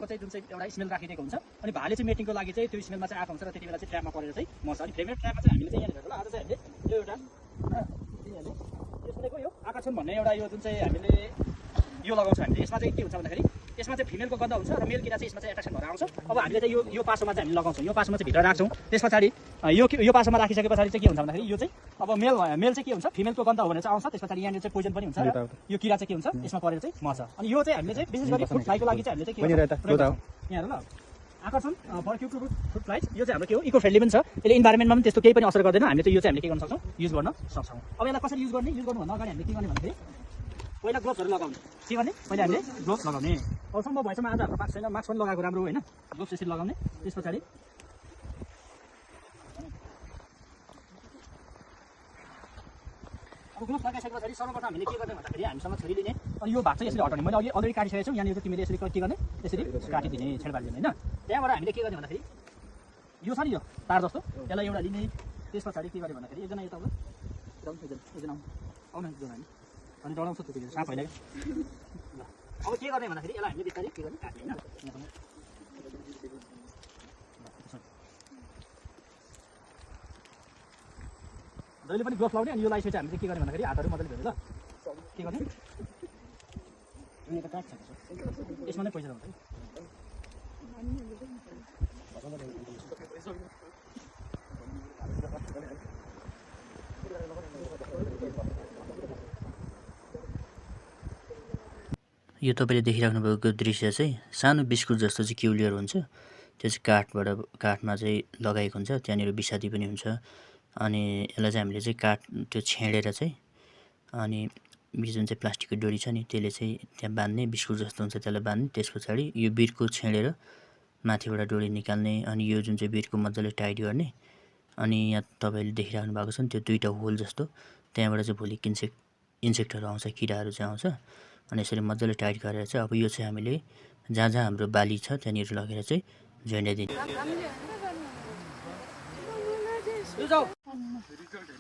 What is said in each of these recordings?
भागको चाहिँ जुन चाहिँ एउटा स्मेल राखिदिएको हुन्छ अनि भाले चाहिँ मेटिङको लागि चाहिँ त्यो स्मेलमा चाहिँ आएको हुन्छ र त्यति बेला चाहिँ ट्र्यापमा परेर चाहिँ मर्छ। अनि फ्रेमेड ट्र्यापमा चाहिँ हामीले चाहिँ यहाँनिर हेर्नु ल आज चाहिँ हामीले यो एउटा यसको यो आकर्षण भन्ने एउटा यो जुन चाहिँ हामीले यो लगाउँछ हामीले यसमा चाहिँ के हुन्छ भन्दाखेरि यसमा चाहिँ फिमेलको गन्ध हुन्छ र मेल किरा चाहिँ यसमा चाहिँ एट्र्याक्सन भएर आउँछ। अब हामीले चाहिँ यो पासोमा चाहिँ हामीले लगाउँछौँ, यो पासोमा चाहिँ भित्र राख्छौँ। त्यस पछाडि यो पासोमा राखिसके पछाडि चाहिँ के हुन्छ भन्दाखेरि यो चाहिँ अब मेल चाहिँ के हुन्छ फिमेलको गन्ध हो भने चाहिँ आउँछ। त्यस पछाडि यहाँनिर चाहिँ पोइजन पनि हुन्छ र यो किरा चाहिँ के हुन्छ यसमा परेर चाहिँ मर्छ। अनि यो चाहिँ हामीले चाहिँ विशेष गरी फ्रुट फ्लाइको लागि चाहिँ हामीले चाहिँ के यहाँ ल आकर्षण फर क्युब फ्रुट फ्लाइज यो चाहिँ हाम्रो के हो इको फ्रेन्डली पनि छ। यसले इन्भाइरोमेन्टमा पनि त्यस्तो केही पनि असर गर्दैन। हामीले चाहिँ यो चाहिँ हामीले के गर्न सक्छौँ युज गर्न सक्छौँ। अब यसलाई कसरी युज गर्नुभन्दा अगाडि हामीले के गर्ने भन्दाखेरि पहिला ग्लोभ्सहरू लगाउने के गर्ने पहिला हामीले ग्लोभ्स लगाउने। अब सम्भव भएसम्म आज हाम्रो मास्क छैन, मास्क पनि लगाएको राम्रो होइन, ग्लोभ्स यसरी लगाउने। त्यस पछाडि अब ग्लोभ्स लगाइसके पछाडि सर्वप्रथम हामीले के गर्ने भन्दाखेरि हामीसँग छुरी लिने अनि यो भाग चाहिँ यसरी हटाउने। मैले अघि अलरेडी काटिसकेको छु, यहाँनिर तिमीले यसरी के गर्ने यसरी काटिदिने छेड पारिदिने होइन। त्यहाँबाट हामीले के गर्ने भन्दाखेरि यो छ नि यो तार जस्तो यसलाई एउटा लिने। त्यस पछाडि के गर्ने भन्दाखेरि एकजना यता एकजना आउन एकजना अनि डराउँछ त्यतिखेर साँप होइन। ल अब के गर्ने भन्दाखेरि यसलाई हामीले बिस्तारै के गर्ने काट्ने होइन। जहिले पनि ग्लोभ्स लाउने अनि यो लगाइसकेपछि हामीले के गर्ने भन्दाखेरि हातहरू मजाले धोने। ल के गर्ने यसमा नै पैसा हुन्छ। यो तपाईँले देखिराख्नु भएको दृश्य चाहिँ सानो बिस्कुट जस्तो चाहिँ क्युलियर हुन्छ। त्यो चाहिँ काठमा चाहिँ लगाएको हुन्छ, त्यहाँनिर विषादी पनि हुन्छ। अनि यसलाई चाहिँ हामीले चाहिँ काठ त्यो छेडेर चाहिँ अनि जुन चाहिँ प्लास्टिकको डोरी छ नि त्यसले चाहिँ त्यहाँ बाँध्ने, बिस्कुट जस्तो हुन्छ त्यसलाई बाँध्ने। त्यस पछाडि यो बिर्को छेडेर माथिबाट डोरी निकाल्ने अनि यो जुन चाहिँ बिर्को मजाले टाइट गर्ने। अनि यहाँ तपाईँले देखिराख्नु भएको छ नि त्यो दुईवटा होल जस्तो, त्यहाँबाट चाहिँ भोलि इन्सेक्टहरू आउँछ, किराहरू चाहिँ आउँछ। अनि यसरी मजाले टाइट गरेर चाहिँ अब यो चाहिँ हामीले जहाँ जहाँ हाम्रो बाली छ त्यहाँनिर लगेर चाहिँ झन्डाइदिने।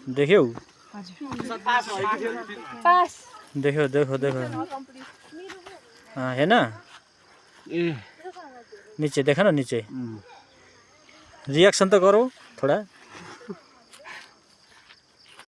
देख्यौ देखो देखो देखो है ना नीचे देखा ना नीचे रिएक्शन तो करो थोड़ा।